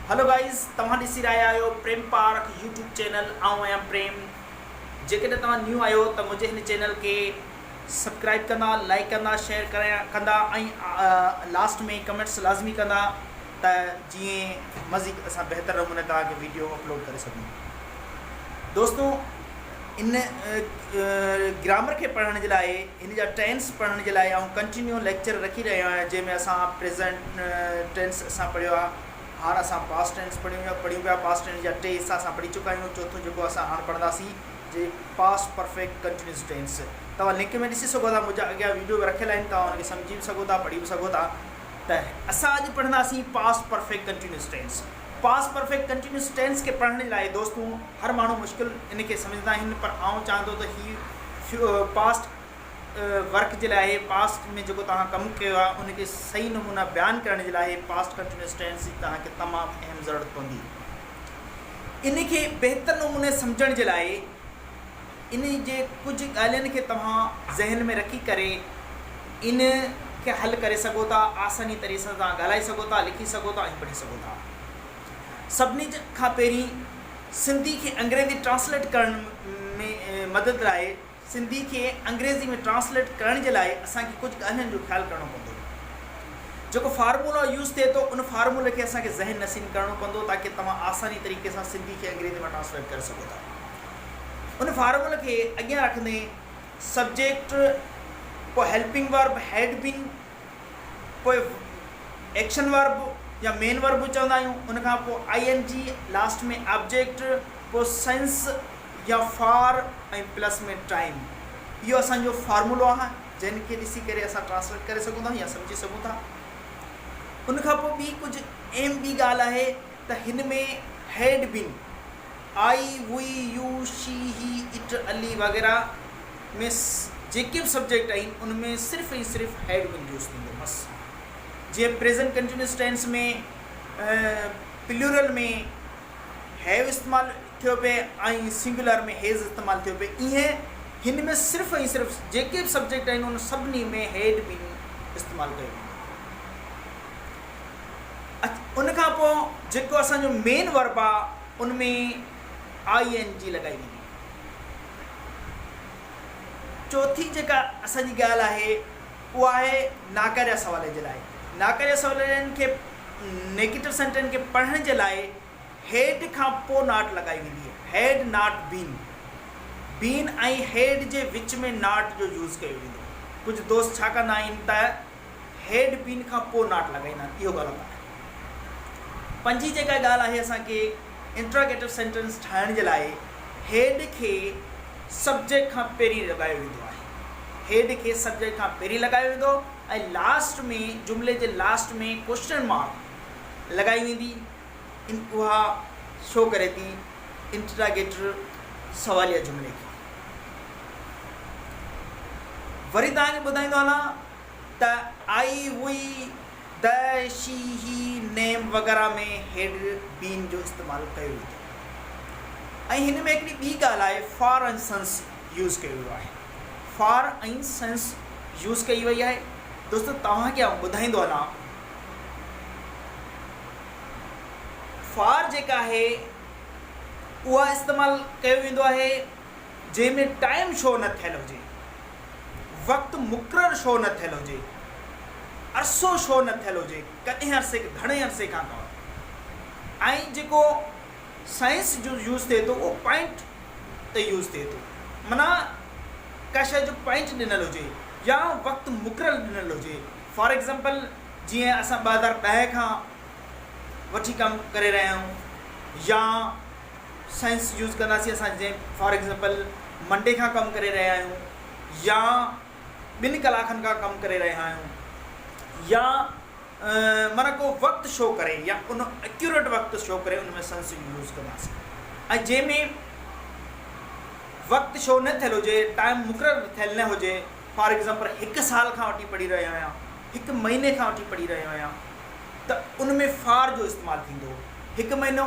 هلو guys توهان ڏسي رهيا آهيو پريم پارک يوٽيوب چينل آئون آهيان پريم جيڪڏهن توهان نيو آهيو ته منهنجي هن چينل کي سبڪرائب ڪندا لائڪ ڪندا شيئر ڪندا ۽ لاسٽ ۾ ڪمينٽس لازمي ڪندا ته جيئن مزيد اسان بهتر نموني توهان کي ويڊيو اپلوڊ ڪري سگهون دوستو ان گرامر کي پڙهڻ جي لاء ان جا ٽينس پڙهڻ جي لاء آئون ڪنٽينيو ليڪچر رکي رهيو آهيان جنهن ۾ اسان پريزنٽ ٽينس اسان پڙهيو آهي هاڻ اسان پاسٽ ٽينس پڙهيون پيا پڙهيون پيا پاسٽ ٽينس جا ٽي حصا اسان پڙهي چڪا آهيون چوٿون جيڪو اسان هاڻ پڙهنداسين جي پاسٽ پرفيڪٽ ڪنٽينيوس ٽينس توهان لنڪ ۾ ڏسي سگهو ٿا منهنجا اڳيان ويڊيو به رکيل آهن توهان ان کي سمجهي به سگهو ٿا پڙهي به سگهو ٿا ته اسان اڄ پڙهنداسين past perfect continuous tense. Past perfect continuous tense کي پڙهڻ جي لاء دوستو هر ماڻهو مشڪل ان کي سمجهندا آهن پر آئون چاهيان ٿو ته هي پاسٽ ورڪ جي لاء پاسٽ ۾ جيڪو توهان ڪم ڪيو آهي ان کي صحيح نمونه بيان ڪرڻ جي لاء پاسٽ ڪنٽينيوس ٽينس جي توهان کي تمام اهم ضرورت پوندي. ان کي بهتر نموني سمجهڻ جي لاء ان جي ڪجهه ڳالهين کي توهان ذهن ۾ رکي ڪري ان کي حل ڪري سگهو ٿا، آساني طريقي سان توهان ڳالهائي سگهو ٿا، لکي سگهو ٿا ۽ پڙهي سگهو ٿا. سڀني کان پهرين سنڌي کي انگريزي ٽرانسليٽ ڪرڻ ۾ مدد لاء سنڌي کي انگريزي ۾ ٽرانسليٽ ڪرڻ جي لاء اسان کي ڪجهه ڳالهين جو خيال ڪرڻو پوندو. جيڪو فارمولو يوز ٿئي ٿو ان فارمولي کي اسان کي ذهن نشين ڪرڻو پوندو تاڪه توهان آساني طريقي سان سنڌي کي انگريزي ۾ ٽرانسليٽ ڪري سگهو ٿا. ان فارمول کي اڳيان رکندي سبجيڪٽ پوء هيلپنگ ورب هيڊ بين پوء ايڪشن ورب يا مين ورب به چوندا آهيون ان کان پوء I N G last ۾ object پوء سنس يا فار ۽ پلس ۾ ٽائيم اهو اسان جو فارمولو آهي جنھن کي ڏسي ڪري اسان ٽرانسليٽ ڪري سگهون ٿا يا سمجهي سگهون ٿا ان کان پوء ٻي ڪجهه اهم ٻي ڳالهه آهي ته هن ۾ had been I, we, you, she, he, it, Ali وغيره ۾ جيڪي به سبجيڪٽ آهن ان ۾ صرف ۽ صرف هيڊ بين يوز ٿيندو بس جيئن present continuous tense ۾ plural ۾ have استعمال ٿيو پئي ۽ سنگولر ۾ هيز استعمال ٿيو پئي ائين هن ۾ صرف ۽ صرف جيڪي به سبجيڪٽ آهن ان سڀني ۾ هيڊ بين استعمال ڪيو ويندو. ان کان پوء جيڪو اسان جو مين ورب آ ان ۾ آئي اين جي لڳائي ويندي. چوٿين جيڪا اسان جي ڳالهه آهي اها آهي ناڪاريه سوالن جي لاء. ناڪاريه سوالن کي نيگيٽو سينٽينس کي پڙهڻ جي لاء هيڊ کان پوء not لڳائي ويندي. Head not been. Been ۽ head جي وچ ۾ not جو يوز ڪيو ويندو. ڪجهه دوست ڇا ڪندا آهن ته هيڊ بين کان پوء not لڳائيندا آهن اهو غلط آهي. پنجين جيڪا ڳالهه آهي اسان کي انٽراگيٽو سينٽينس ٺاهڻ جي لاء هيڊ کي سبجيڪٽ کان پهرين لڳايو ويندو آهي. هيڊ کي سبجيڪٽ کان پهرين لڳايو ويندو ۽ لاسٽ ۾ جملي جي لاسٽ ۾ ڪوئسچن مارڪ لڳائي ويندي ان اها شو ڪري ٿي انٽراگيٽو سواليه جملي کي. وري توهان کي ٻڌائيندو هلان ته I, we, they, she, he, name وغيره ۾ هيڊ بين جو استعمال ڪيو ويندو ۽ هن ۾ هڪڙي ٻي ڳالهه آهي فار ۽ سنس يوز ڪيو ويو آهي فار ۽ سنس يوز ڪئي وئي آهي دوستو توهان کي آئون ٻڌائيندو هلان فار جيڪا آهي اها استعمال ڪيو ويندو آهي جنهن ۾ ٽائيم شو نه ٿيل هجي، وقت مقرر شو نه ٿيل هجي، عرصو شو نه ٿيل هجي، ڪڏهن عرصي گهڻي عرصي کان ڪو ۽ جيڪو سائنس جو يوز ٿئي ٿو اهو پوائنٽ تي يوز ٿئي ٿو معنيٰ ڪا شيء جو پوائنٽ ڏنل هجي يا وقت مقرر ڏنل هجي فار ايگزامپل جيئن اسان 2010 کان وٺي ڪم ڪري رهيا آهيون يا سائنس يوز ڪنداسين اسان جنهن فار ايگزامپل منڊي کان ڪم ڪري رهيا آهيون يا ٻن ڪلاڪن کان ڪم ڪري رهيا آهيون يا معنيٰ ڪو وقت شو ڪري يا ان اڪيوريٽ وقت شو ڪري ان ۾ سنس يوز ڪنداسين ۽ جنهن ۾ وقت شو نه ٿيل هجي ٽائم مقرر ٿيل نه هجي فار ايگزامپل هڪ سال کان وٺي پڙهي رهيو آهيان هڪ مهيني کان وٺي پڙهي رهيو آهيان ته ان ۾ فار جو استعمال ٿيندو هڪ مهينو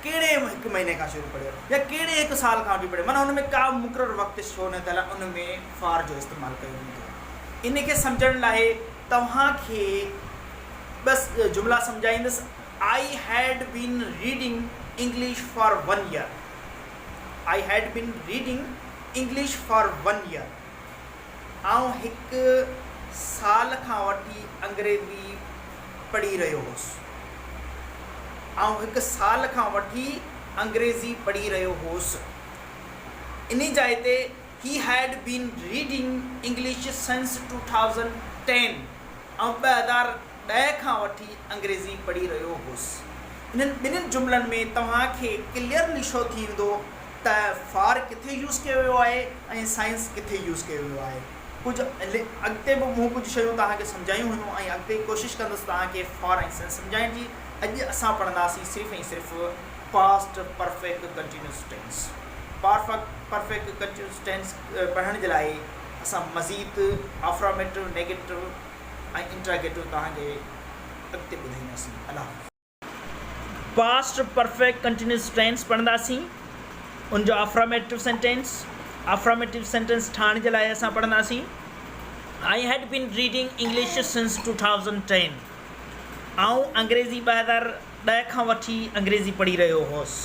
ڪهڙي هڪ مهيني کان شروع پڙهيو يا ڪهڙي هڪ سال کان وٺي پڙهيو معنيٰ ان ۾ ڪا مقرر وقت شو نه ٿيل آهي ان ۾ فار جو استعمال ڪيو ويندو ان کي سمجهڻ لاء توهان کي بس جملا سمجهائيندس. I had been reading English for one year. I had been reading English for one year. آئون هڪ سال کان وٺي انگريزي پڙهي رهيو هوس. آئون هڪ سال کان وٺي انگريزي پڙهي رهيو هوس. انهي جاء تي He had been reading English since 2010 آئون 2010 کان وٺي انگريزي پڙهي رهيو هوس. انهن ٻنهين جملن ۾ توهان کي ڪليئرلي شو ٿي ويندو ته فار ڪٿي يوز ڪيو ويو آهي ۽ سائنس ڪٿي يوز ڪيو ويو آهي. ڪجهه اڳتي به مون ڪجهه شيون توهان کي سمجهايون هيون ۽ اڳتي ڪوشش ڪندس توهان کي فار ۽ سنس سمجهائڻ جي. اڄ اسان پڙهنداسين صرف ۽ صرف past perfect continuous tense. Past perfect continuous tense پڙهڻ جي لاء اسان مزيد افراميٽو، نيگيٽو ۽ انٽراگيٽو توهان کي اڳتي ٻڌائينداسين. الله حافظ. پاسٽ پرفيڪٽ ڪنٽينيوس ٽينس پڙهنداسين ان جو افراميٽو سينٽينس افراميٽو سينٽينس ٺاهڻ جي لاء اسان پڙهنداسين I had been reading English since 2010 آئون انگريزي 2010 کان وٺي انگريزي پڙهي رهيو هوس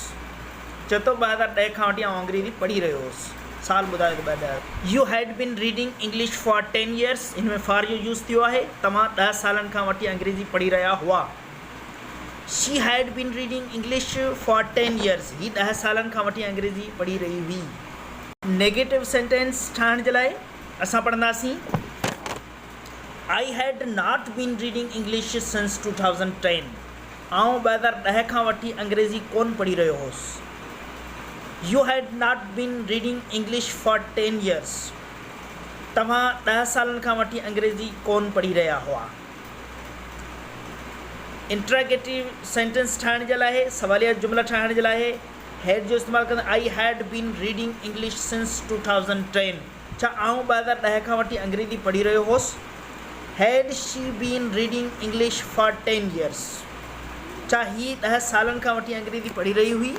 چئي ٿو 2010 کان وٺي آئون انگريزي پڙهي رهيو هوس سال ٻڌايو ته 2010 You had been reading English for 10 years هن ۾ فار جو يوز ٿيو آهي توهان 10 سالن کان وٺي انگريزي پڙهي رهيا هئا She had been reading English for 10 years. هي 10 سالن کان وٺي انگريزي پڙهي رهي هئي. نيگيٽو سينٽينس ٺاهڻ جي لاء اسان پڙهنداسين I had not been reading English since 2010. آئون 2010 کان وٺي انگريزي ڪونه پڙهي رهيو هوس. You had not been reading English for 10 years. توهان 10 سالن کان وٺي انگريزي ڪونه پڙهي رهيا هئا. انٽراگيٽو سينٽينس ٺاهڻ جي لاء سواليه جملا ٺاهڻ جي لاء هيڊ جو استعمال ڪندي I had been reading English since 2010 ڇا آئون 2010 کان وٺي انگريزي پڙهي رهيو هوس Had she been reading English for 10 years ڇا هي 10 سالن کان وٺي انگريزي پڙهي رهي هئي.